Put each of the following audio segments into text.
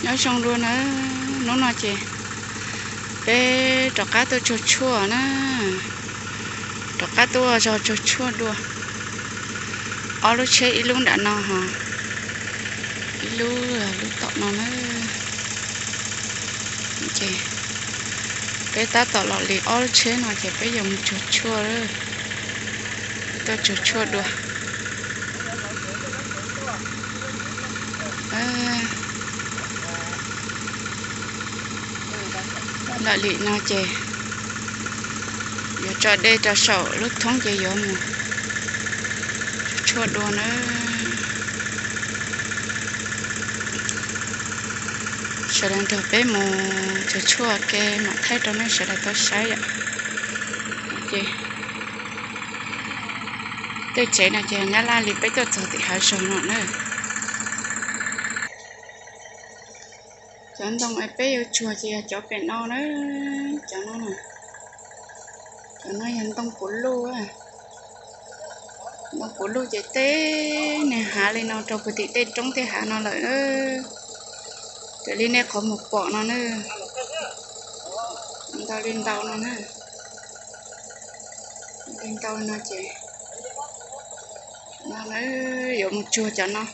Nyob zoo dua na, hnub no ces peb rov qab tuaj tsuag tshuaj na, rov qab tuaj zog tsuag tshuaj dua. Ob lub tsheb ib lub nram no ho, ib lub lub tom no na. Ces peb tab tom los li ob lub tsheb no ces peb yuav mus tsuag tshuaj, peb tuaj tsuag tshuaj dua. Los li no ces yuav tso dej rau saum lub thoob ces yuav mus tsuag tshuaj dua na. Sawv daws nrog peb mus tsuag tshuaj ke mam thaij rau nej sawv daws tau saib yom. Ces tej tsev no ces nyab laj li peb tuaj txog tim hav zoov no na. Cov ntoo es peb yuav tsuag ces yog cov pem no na, cov no, cov no yog ntoo puv luj. Ntoo puv luj ces tej niag hav li no rau puag tim tej roob tej hav no lawm. Raws li nej qhov mus pom no na, ntau li ntau no na, li ntau no ces no yuav mus tsuag cov no.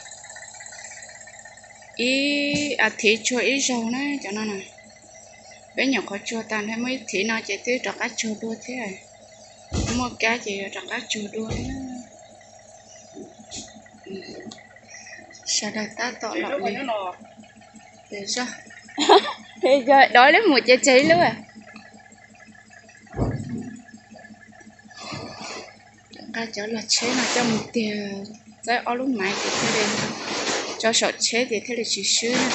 Ib as thiv tsuag ib zaug na cov no na. Peb nyuam qhuav tsuag tag nrho muaj ib thiv no ces twb rov qab tsuag dua thiab. Muaj kab ces yuav rov qab tsuag dua thiab. Sawv daws tab tom los li. Dov lub mus ces tseg ib lub. Nqa cov log tsheb no coj mus tiag, txawb ob lub maiv ces thiaj li, tso saum tsheb ces thiaj li tsis swb na.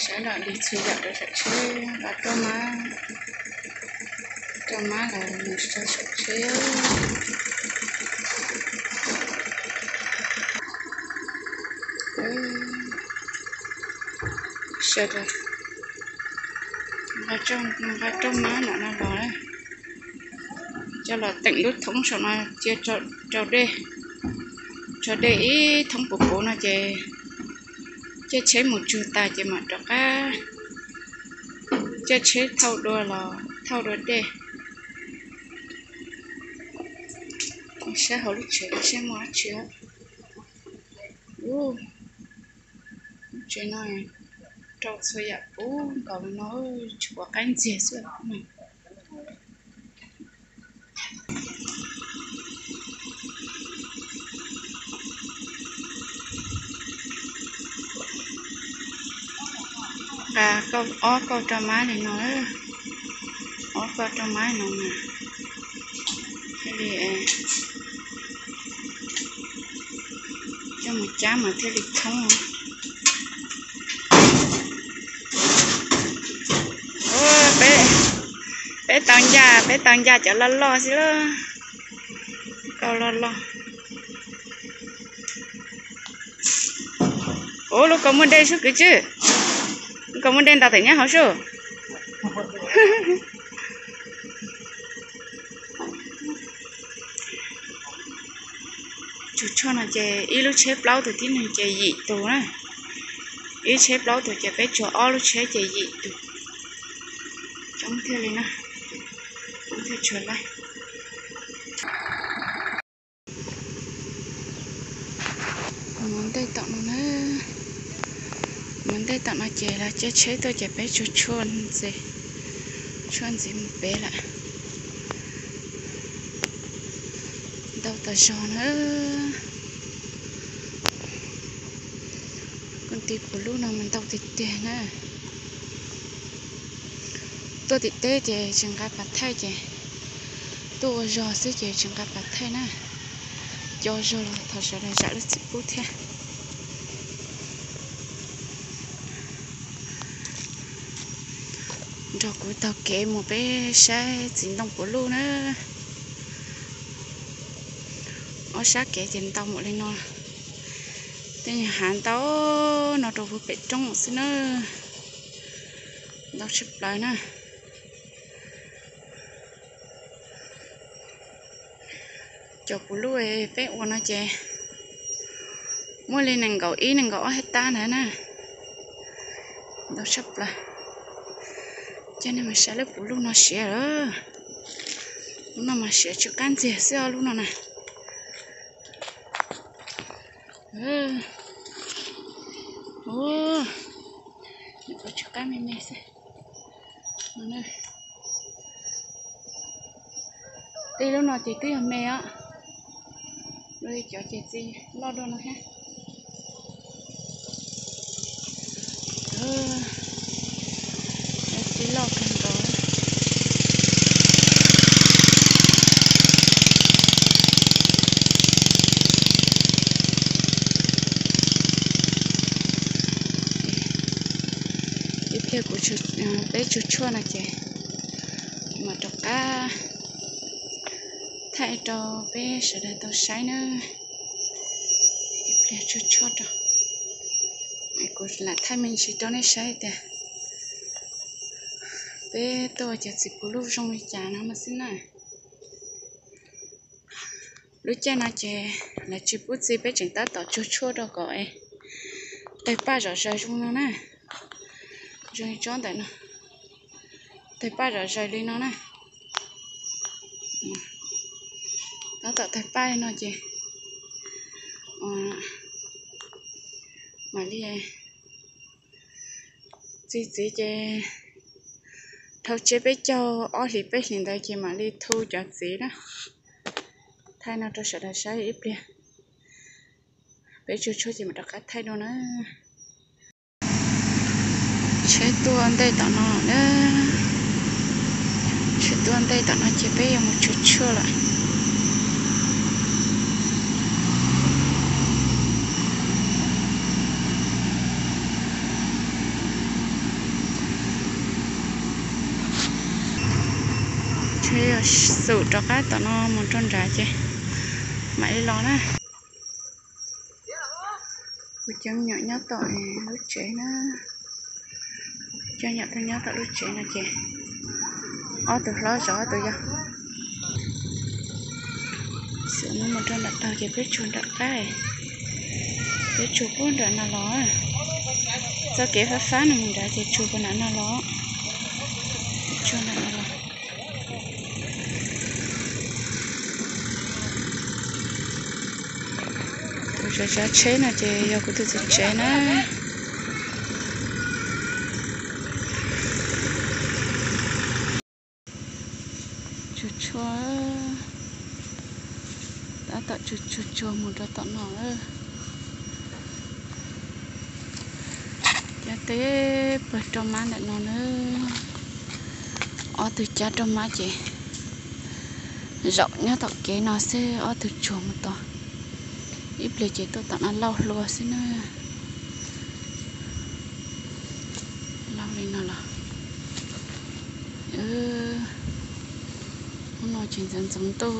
Sawv daws li txhua yam rau saum tsheb, nqa roj mab, roj mab los mus tso saum tsheb. Sawv daws nqa roj mab no no los, coj los teem lub thoob saum no cia rau dej, tso dej ib thoob puv puv no ces caij tsheb mus tsuag tas ces mam rov qab caij tsheb thauj dua los thauj dua dej. Saib hauv lub tsev saib muaj dab tsi. Lub tsev no rau txhua yam puv nkaus li no, tsis pom qab ntxiag xwb. Nqa ob kauj roj mab li no, ob kauj roj mab no mas thiaj li coj mus cab mas thiaj li thoob. Peb tau ncaj, peb tau ncaj cov loj loj xwb lauj. Kauj loj loj. Ua lub kaus muaj dej sub kwv tswj, lub kaus muaj dej ntas tawm nyob hauv sub. Tsuag tshuaj no ces ib lub tsheb plaub tus tib neeg ces yim tus na, ib tsheb plaub tus ces peb tsuag ob lub tsheb ces yim tus. Coob thiaj li na, coob thiaj tsuag laij. Mus ntej tom no na, mus ntej tom no ces lawv caij tsheb tuaj ces peb tsuag tshuaj ntxiv, tshuaj ntxiv mus pem lawm. Ntau tas zog na. Koos tis puv luj no mas ntau tiag tiag na. Tuaj tim teb ces tsis nqa pas thaij ces tuaj ua zog xwb ces tsis nqa pas thaij na. Co zog los thov sawv daws zam lub txim pub thiab. Nrog kuv taug kev mus peb saib txiv ntoo puv luj na. Ob sab kev ces ntau npaum li no. Tej nyuag hav ntau no rau puag pem roob xwb na. Ntau tshaj plaws na. Cov puv luj peb ua no ces muaj li nees nkaum ib nees nkaum ob hab tab ntawd na. Ntau tshaj plaws. Coj nej mus saib lub puv luj no siav lawm. Lub no mas siav tsw qab ntxiag xwb os lub no na. Ua, tsw qab me me xwb. Tej lub no ces twb yog me os. Cov ces txiv loj dua no thiab. Txiv loj kawg nkaus. Ib pliag kuv, peb tsug tshuaj no ces mam rov qab thaij rau peb sawv daws tau saib nawb. Ib pliag tsug tshuaj rau, kuv lam thaij me ntsis rau nej saib tias peb tuaj cov txiv puv luj zoo li cas no mas xwb na. Lub caij no ces lawv tsis pub txiv, peb tseem tab tom tsug tshuaj rau kom tawg paj zom zaws zoo no na. Zoo li tsob ntawm no, tawg paj zom zaws li no na. Tab tom tawg paj li no ces mam li txiv txiv ces dhau tsiab peb caug ob hlis peb hlis ntawd ces mam li thu cov txiv na. Thaij no rau sawv daws saib ib pliag. Peb tsug tshuaj ces mam rov qab thaij dua na. Tsheb tuaj ntej tom no na. Tsheb tuaj ntej tom no ces peb yuav mus tsug tshuaj lawm. Tsheb yuav xum rov qab tom no mus rau nrad ces mam li los na. Kuv cov me nyuam nyob tom lub tsev na. Cov nyuam tau nyob tom lub tsev no ces ob tug hlob zov ob tug yau. Xum no mus rau nram taug ces peb tsug nram qab, peb tsug puag nram no los. Txoj kev fab fab no mus nrad ces tsug puag nram no los. Tsug nram no los. Tus zov tsheb no ces yog kuv tus txiv tsev na. Tsug tshuaj, tab tom tsug tshuaj mus rau tom no. Cov teb pawg rau mab ntawm no na. Ob tug cab rau mab ces zaum nyob tom kev no xwb, ob tug tsuag mus tod. Ib pliag ces tuaj tom no lauj hlua xwb na. Lauj li no los. Hnub no ces ntxoov ntxoov ntuj,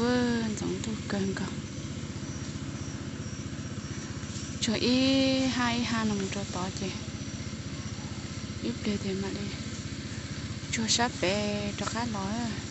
ntxoov ntuj kawg nkaus. Tsuag ib hab ib hab no mus rau tod ces ib pliag ces mam li tsuag sab pem rov qab los.